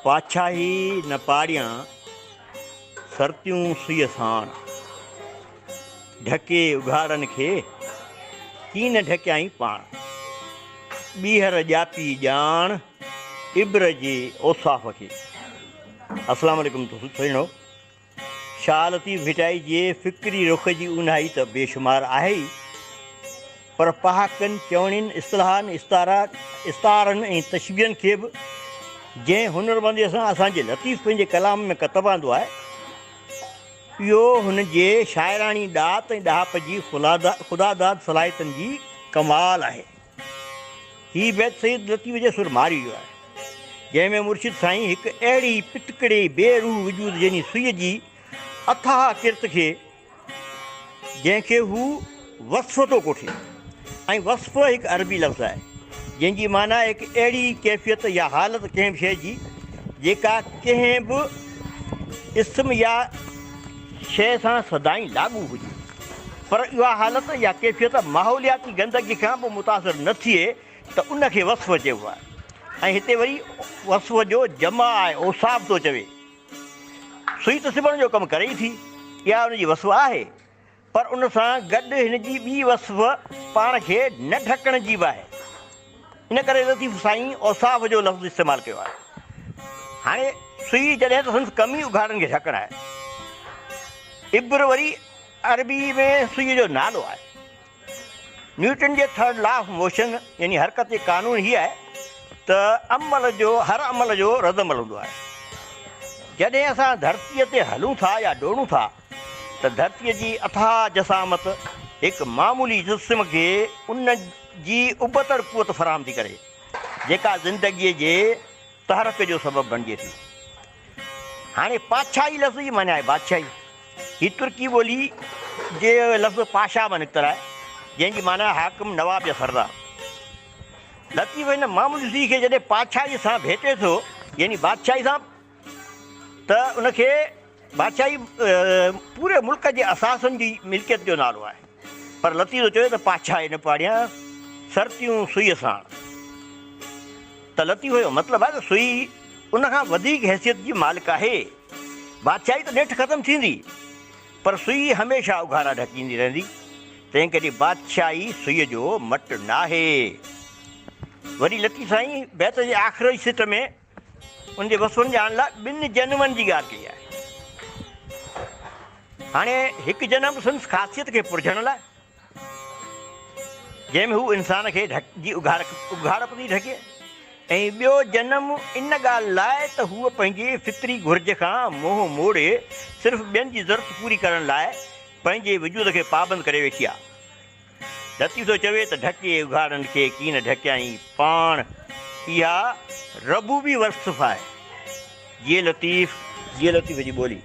پاڇاهي نه پاڙيان، سرتيون سوئيء ساڻ. ڍڪي اگهاڙن کي، ڪين ڍڪيائين پاڻ. ٻيهر ڄاپي ڄاڻ، عبر جي اوصاف کي. السلام عليڪم سڄڻو. شاهه لطيف ڀٽائي جي فڪري رخ جي اونهائي ته بيشمار آهي ئي، پر پهاڪن، چوڻين، اصطلاحن، استعارن ۽ تشبيهن کي به جنهن هنرمنديء سان اسان جي لطيف پنهنجي ڪلام ۾ ڪتب آندو آهي، اهو هن جي شاعراڻي ڏات ۽ ڏاهپ جي خداداد صلاحيتن جي ڪمال آهي. هي بيت سيد لطيف جي سر مارئي جو آهي، جنهن ۾ مرشد سائين هڪ اهڙي پتڪڙي بي روح وجود يعني سوئي جي اٿاهه ڪرت کي، جنهن کي هو وصف ٿو ڪوٺي ۽ وصف هڪ عربي لفظ آهي، جنهن جي معنيٰ هڪ اهڙي ڪيفيت يا حالت ڪنهن به شيء جي، جيڪا ڪنهن به اسم يا شيء سان سدائين لاڳو هجي. پر اها حالت يا ڪيفيت ماحولياتي گندگي کان به متاثر نه ٿئي ته ان کي وصف چئبو آهي ۽ هتي وري وصف جو جمع آهي اوصاف ٿو چوي. سوئي ته سبڻ جو ڪم ڪري ئي ٿي، اها ان جي وصف آهي، پر ان سان گڏ هن جي ٻي وصف پاڻ کي نه ڍڪڻ جي به آهي. ان ڪري لطيف سائين اوصاف جو لفظ استعمال ڪيو آهي. هاڻي سوئي جڏهن ته سندس ڪم ئي اگهاڙن کي ڍڪڻ آهي. ابر وري عربي ۾ سوئي جو نالو آهي. نيوٽن جي ٿرڊ لا آف موشن يعني حرڪت جي قانون هي آهي ته عمل جو هر عمل جو رد عمل هوندو آهي. جڏهن اسان ڌرتيء تي هلون ٿا يا ڊوڙون ٿا ته ڌرتيء جي اٿاهه جسامت هڪ معمولي جسم کي ان جي ابتڙ قوت فراهم ٿي ڪري جيڪا زندگيء جي تحرڪ جو سبب بڻجي ٿي. هاڻي پادشاهي لفظ جي معنيٰ آهي بادشاهي. هي ترڪي ٻولي جي لفظ پاشا مان نڪتل آهي، جنهن جي معنيٰ آهي حاڪم، نواب يا سردار. لطيف هن معمولي سوئي کي جڏهن پادشاهيء سان ڀيٽي ٿو، يعني بادشاهي سان، ته ان کي بادشاهي پوري ملڪ جي اثاثن جي ملڪيت جو نالو آهي. پر لطيف ٿو چوي ته پاڇائي نه پاڙيان، سرتيون سوئيء ساڻ. ته لطيف جو مطلب آهي ته سوئي ان کان وڌيڪ حيثيت جي مالڪ آهي. بادشاهي ته نيٺ ختم ٿيندي، پر سوئي هميشه اگهاڙا ڍڪيندي رهندي، تنهنڪري بادشاهي سوئيء جو مٽ ناهي. وري لطيف سائين بيت جي آخري سٽ ۾ ان جي وصفن ڄاڻڻ لاء ٻن جنمن جي ڳالهه ڪئي آهي. هاڻي هڪ جنم سندس خاصيت کي پرجهڻ لاء، جنهن ۾ هو انسان کي ڍڪ جي اگهاڙپ ٿي ڍڪي ۽ ٻيو جنم ان ڳالهه لاء ته هوء پنهنجي فطري گهرج کان منهن موڙي صرف ٻين جي ضرورت پوري ڪرڻ لاء پنهنجي وجود کي پابند ڪري ويٺي آهي. لطيف ٿو چوي ته ڍڪي اگهاڙن کي ڪين ڍڪيائين پاڻ اها ربوبي وصف آهي. جيئي لطيف، جيئي لطيف جي ٻولي.